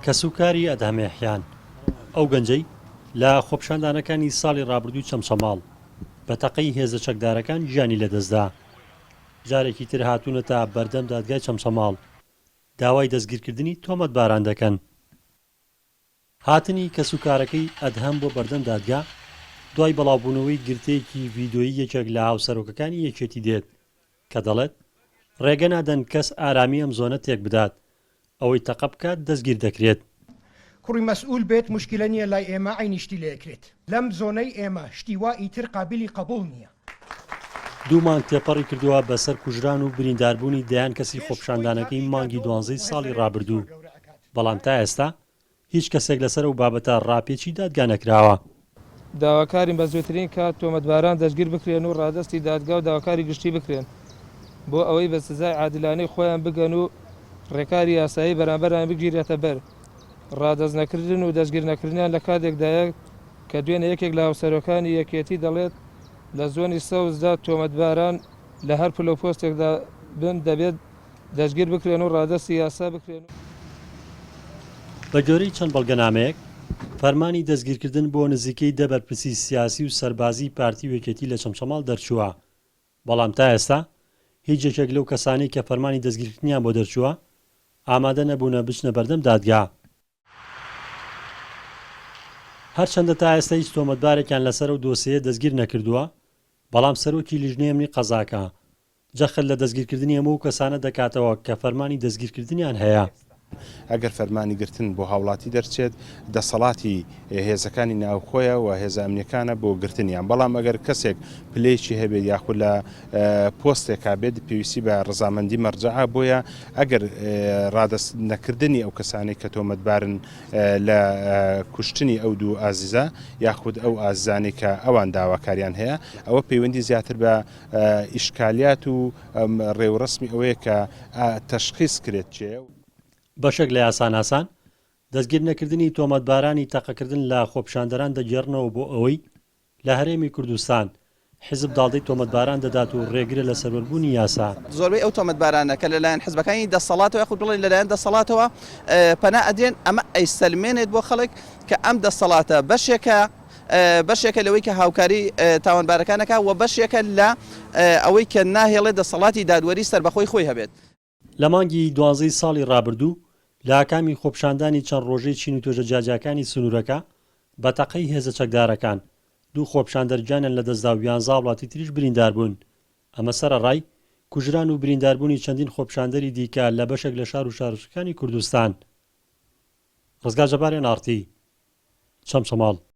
کەسوکاری ئەدهەم یەحیان، ئەو گەنجەی لە خۆپیشاندانەکانی ساڵی ڕابردووی چەمچەماڵ بە تەقەی هێزە چەکدارەکان گیانی لەدەستدا، جارێکی تر هاتوونەتە بەردەم دادگای چەمچەماڵ داوای دەستگیرکردنی تۆمەتباران دەکەن. هاتنی کەسوکارەکەی ئەدهەم بۆ بەردەم دادگا، دوای بڵاوبوونەوەی گرتەیەکی ڤیدۆیی یەکێک لە هاوسەرۆکەکانی یەکێتی دێت کە دەڵێت، ڕێگە نادەن کەس ئارامی ئەم زۆنە تێکبدات، ئەوەی تەقە بکات دەستگیر دەکرێت. کوڕی مەسئول بێت موشکیلە نیە لای ئێمە عەینی شتی لێ ئەکرێت لەم زۆنەی ئێمە شتی وا ئیتر قابیلی قەبوڵ نیە. دوو مانگ تێپەڕی کردووە بەسەر کوژران و برینداربوونی دەیان کەسی خۆپیشاندانەکەی مانگی دوانزەی ساڵی ڕابردوو، بەڵام تا ئێستا هیچ کەسێک لەسەر ئەو بابەتە ڕاپێچی دادگا نەکراوە. داواکارین بە زووترین کات تۆمەتباران دەستگیر بکرێن و ڕادەستی دادگا و داواکاری گشتی بکرێن بۆ ئەوەی بە سزای عادلانەی خۆیان بگەن و ڕێکاری یاسایی بەرامبەریان بگیرێتە بەر. ڕادەست نەکردن و دەستگیر نەکردنیان لە کاتێکدایە کە دوێنێ یەکێک لە هاوسەرۆکانی یەکێتی دەڵێت لە زۆنی سەوزدا تۆمەتباران لە هەر پلە و پۆستێکدا بن دەبێت دەستگیر بکرێن و ڕادەستی یاسا بکرێن. بەگوێرەی چەند بەڵگەنامەیەک، فەرمانی دەستگیرکردن بۆ نزیکەی دە بەرپرسی سیاسی و سەربازیی پارتی و یەکێتی لە چەمچەماڵ دەرچووە، بەڵام تا ئێستا هیچ یەکێک لەو کەسانەی کە فەرمانی دەستگیرکردنیان بۆ دەرچووە، ئامادە نەبوونە بچنە بەردەم دادگا. هەرچەندە تا ئێستا هیچ تۆمەتبارێکیان لەسەر ئەو دۆسێیە دەستگیر نەکردووە، بەڵام سەرۆکی لیژنەی ئەمنی قەزاکە، جەخت لە دەستگیرکردنی هەموو ئەو کەسانە دەکاتەوە کە فەرمانی دەستگیرکردنیان هەیە. ئەگەر فەرمانی گرتن بۆ هاوڵاتی دەرچێت، دەسەڵاتی هێزەکانی ناوخۆیە و هێزە ئەمنیەکانە بۆ گرتنیان، بەڵام ئەگەر کەسێک پلەیەکی هەبێت یاخود لە پۆستێکا بێت پێویستی بە ڕەزامەندی مەرجەعە، بۆیە ئەگەر ڕادەست نەکردنی ئەو کەسانەی کە تۆمەتبارن لە کوشتنی ئەو دوو ئازیزە یاخود ئەو ئازیزانەی کە ئەوان داواکاریان هەیە، ئەوە پەیوەندی زیاتر بە ئیشکالیات و ڕێوڕەسمی ئەوەیە کە تەشخیس کرێت کێیە. بەشێک لە یاساناسان دەستگیر نەکردنی تۆمەتبارانی تەقەکردن لە خۆپیشاندەران دەگێڕنەوە بۆ ئەوەی لە هەرێمی کوردستان حیزب داڵدەی تۆمەتباران دەدات و ڕێگرە لە سەروەربوونی یاسا. زۆربەی ئەو تۆمەتبارانە کە لەلایەن حزبەکانی دەسەڵاتەوە یاخود بڵێین لەلایەن دەسەڵاتەوە پەنا ئەدرێن ئەمە ئەیسەلمێنێت بۆ خەڵک کە ئەم دەسەڵاتە بەشێکە بەشێکە لەوەی کە هاوکاری تاوانبارەکان ئەکا و بەشێکە لە ئەوەی کە ناهێڵێت دەسەڵاتی دادوەری سەربەخۆی خۆی هەبێت. لە مانگی دوانزەی ساڵی ڕابردوو لە ئاکامی خۆپیشاندانی چەند ڕۆژەی چین و توێژە جیاجیاکانی سنوورەکە بە تەقەی هێزە چەکدارەکان دوو خۆپیشاندەر گیانیان لەدەستدا و یانزە هاوڵاتی تریش برینداربوون، ئەمە سەرەڕای کوژران و برینداربوونی چەندین خۆپیشاندەری دیکە لە بەشێک لە شار و شارۆچکەکانی کوردستان. ڕزگار جەبار، ئێن ئاڕ تی، چەمچەماڵ.